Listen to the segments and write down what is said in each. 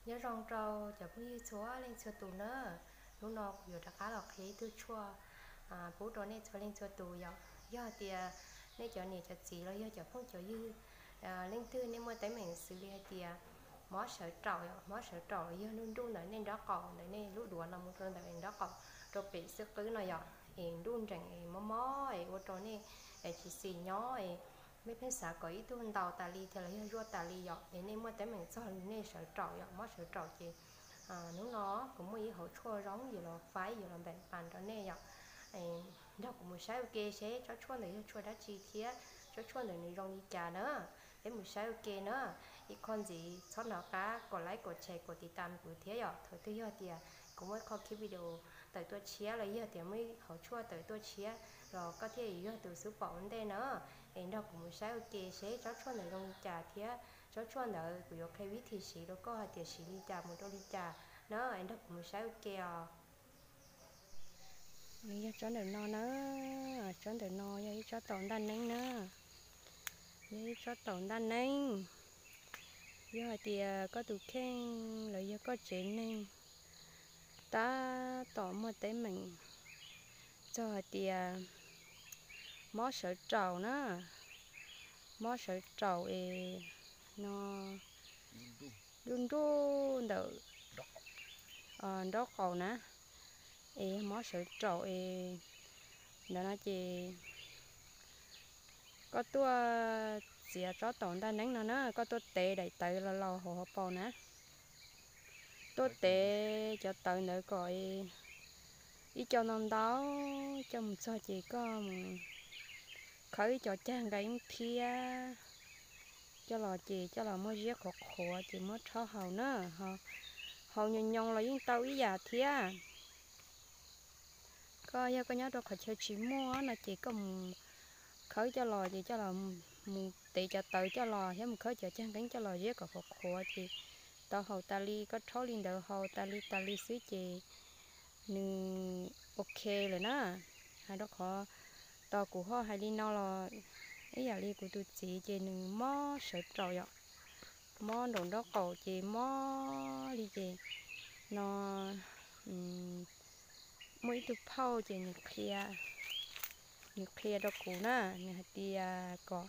Nyob zoo rau cov phooj ywg txhua leej txhua tus na. Hnub no kuv yuav rov qab los qhia ib tug tshuaj pub rau nej txhua leej txhua tus yom. Yog tias nej cov niam cov txiv los yog cov phooj cov ywg leej twg nej muaj teeb meem xws li hais tias mob sawv raum yom, mob sawv raum los yog nruj nruj ntawm nej nrob qaum, ntawm nej lub duav no mus rau ntawm nrob qaum, rau pem xub qwb no yom, es nruj nreem es mob mob es ua rau nej tsis xis nyob es nej pheej xav kom ib tug ntaus tas li thiab los yog zuaj tas li yom, es nej muaj teeb meem txog nej sawv raum yom, mob sawv raum ces hnub no kuv muaj ib hauv tshuaj zoo yuav los faib yuav los npeem pas rau nej yom. Nrog kuv mus saib ua ke seb tsob tshuaj ntawd yog tshuaj dab tsi thiab tsob tshuaj ntawd nws zoo li cas na. Peb mus saib ua ke na. Ib qho ntxiv txhob hnov qab kom like, kom share, kom tiv tam kuv thiab yom. Thaum twg yog tias kuv muaj ib qho clip video tawm tuaj tshiab los yog tias muaj ib hauv tshuaj tawm tuaj tshiab los koj thiaj yuav yog tus xub pom ua ntej na. Es nrog kuv mus saib ua ke seb tsob tshuaj ntawd zoo li cas thiab tsob tshuaj ntawd kuv yuav qhia vib thim siv rau koj hais tias siv li cas mus rau li cas na. Es nrog kuv mus saib ua ke os. Yog tsob ntawm no na, tsob ntawm no yog ib tsob taum ntaj neeb na, yog ib tsob taum ntaj neeb. Yog hais tias koj tus kheej los yog koj tsev neeg tab tom muaj teeb meem txog hais tias mob sawv raum na, mob sawv raum es no nruj nruj ntawm nraub qaum na, es mob sawv raum es ntawd no ces koj tuaj txiav tsob taum ntaj neeb no na, koj tuaj tev daim tawv los laus hauv hauv paus na. Tuaj tev cov tawv ntawd kom ib co ntau ntau coj mus txog ces koj mus khawb ib co cag nqeeb thiab coj los ces coj los muab ziab qhuav qhuav ces muab rhaub haus na. Haus nyoos nyoos los yeej tau ib yam thiab. Koj yog koj nyob rau qhov chaw tsis muaj no ces koj mus khawb coj los ces coj los mus tev cov tawv coj los thiab mus khawb cov cag nqeeb coj los ziab kom qhuav qhuav ces tau haus tas li. Koj rhaub li ntawd haus tas li tas li xwb ces nws ok lawm na. Hais rau qhov tos kuv ho hais li no los ib yam li kuv tus txiv ces nws mob sawv raus yom, mob nraum nraub qaum ces mob li ces no muaj ib tug phauj ces nws qhia, nws qhia rau kuv na, nws hais tias kom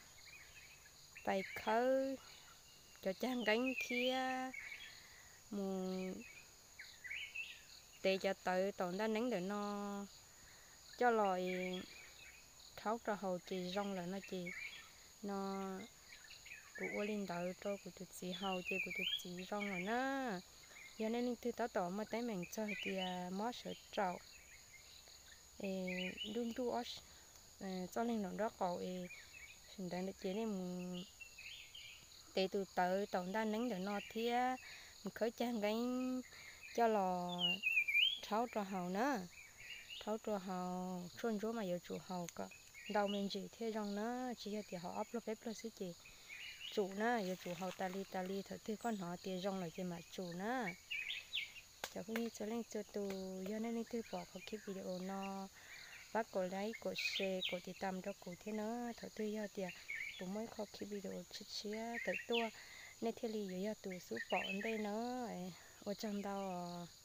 pais khawb cov cag nqeeb thiab mus tev cov tawv tom ntaj neeb ntawm no coj los rhaub rau haus ces zoo lawm no ces no kuv ua li ntawd rau kuv tus txiv haus ces kuv tus txiv zoo lawm na. Yog nej leej twg tab tom muaj teeb meem txog hais tias mob sawv raus es nruj nruj ob txoj leeg nraum nraub qaum es ntawd ces nej mus tev tus tawv tom ntaj neeb ntawm no thiab mus khawb cag nqeeb coj los rhaub rau haus na. Rhaub rau haus, tshuaj ntsuab mas yuav tsum haus kom ntau me ntsis thiaj zoo na, tsis yog tias haus ob pluag peb pluag xwb ces tsum na, yuav tsum haus tas li tas li, thaum twg koj hnov tias zoo lawm ces mam tsum na. Cov phooj ywg txhua leej txhua tus, yog nej leej twg pom qhov clip video no, pab kom like, kom share, kom tiv tam rau kuv thiab na. Thaum twg yog tias kuv muaj ib qho clip video tshiab tshiab tawm tuaj, nej thiaj li yuav yog tus xub pom ntej na. Ua tsaug ntau os.